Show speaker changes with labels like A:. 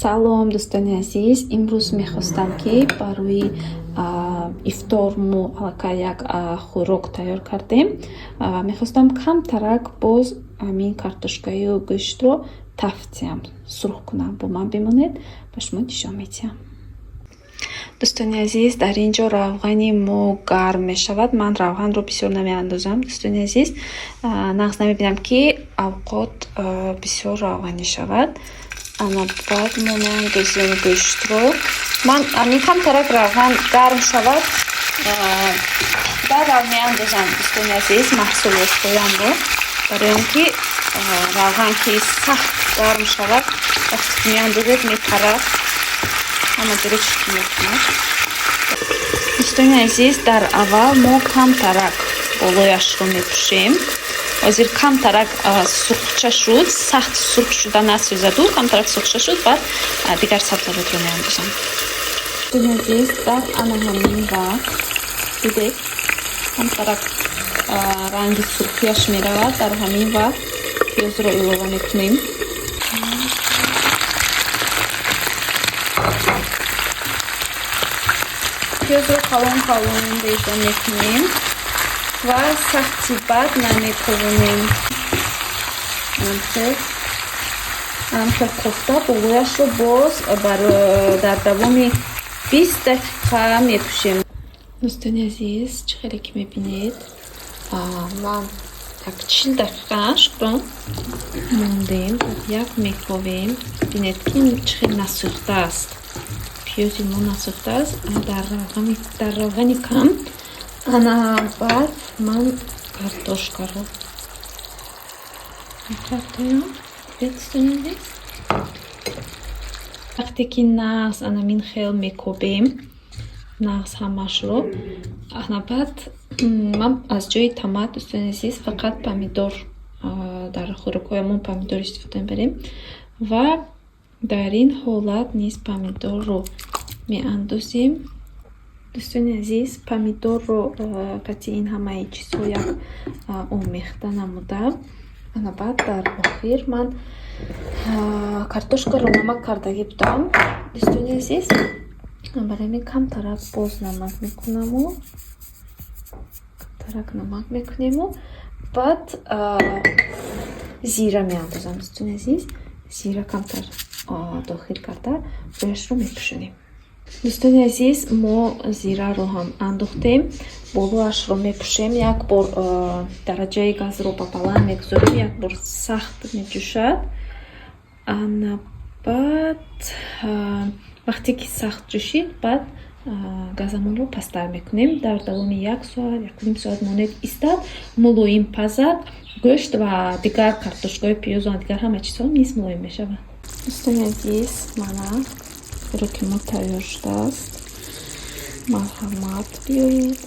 A: Салом, дӯстони азиз. Имрӯз мехостам, ки барои ифтор мо аллакай як хӯрок тайёр кардем. Мехостам камтарак боз ҳамин картошкаю гӯштро тафтиям, сурх кунам. Бо ман бимонед, ба шумо нишон медиҳам. Дӯстони азиз, дар ин ҷо равғани мо гарм мешавад. Ман равғанро бисёр намеандозам, дӯстони азиз. Нағз намебинам, ки авқот бисёр равғанӣ шавад. Ана баъд мо меандозем гӯштро. Ман ҳамин камтарак равған гарм шавад, даррав меандозам, дӯстони азиз, маҳсулотҳоямро, барои он ки равған ки сахт гарм шавад, вақте ки меандозед, мепарад, ҳама ҷоро чишки мекунад. Дӯстони азиз, дар аввал мо камтарак болояшро мепӯшем. Ҳозир камтарак сурхча шуд, сахт сурх шуда насӯзаду, камтарак сурхча шуд, баъд дигар сабзавотро меандозам. Дӯстони азиз, дар ана ҳамин вақт, дидед, камтарак ранги сурхияш меравад. Дар ҳамин вақт пиёзро илова мекунем. Пиёзро калон калон реза мекунем ва сахти бад намекунем. Анамхел кофта болояшро боз дар давоми 20 дақиқа мепӯшем. Дӯстони азиз, чӣ хеле ки мебинед, ман як 40 дақиқа, шукрон, мондем, як мековем. Бинед, ки чӣ хел насӯхтааст, пиёзи мо насӯхтааст дар равғани кам. Ана баъд ман картошкаро мепартоям. Дӯстони азиз, вақте ки нағз анамин хел мекобем, нағз ҳамашро, ана баъд ман аз ҷои томат, дӯстони азиз, фақат помидор, дар хӯрокҳоямон помидор истифода мебарем ва дар ин ҳолат низ помидорро меандозем. Дӯстони азиз, помидорро қати ин ҳамаи чизҳо як омехта намуда, ана баъд дар охир ман картошкаро намак кардагӣ будам, дӯстони азиз, барои ҳамин камтарак боз намак мекунаму, камтарак намак мекунему, баъд зира меандозам. Дӯстони азиз, зира камтар дохил карда, рӯяшро мепӯшонем. Дӯстони азиз, мо зираро ҳам андохтем, болоашро мепӯшем, як бор дараҷаи газро ба баланд мегузорем, як бор сахт меҷӯшад. Ана баъд вақте ки сахт ҷӯшид, баъд газамонро пасттар мекунем. Дар давоми як соат, 1,5 соат монед, истад, мулоим пазад гӯшт ва дигар картошкаҳои пиёзу дигар ҳама чизҳо низ мулоим мешавад. Дӯстони азиз, мана хӯроки мо тайёр шудааст. Марҳамат, биёед.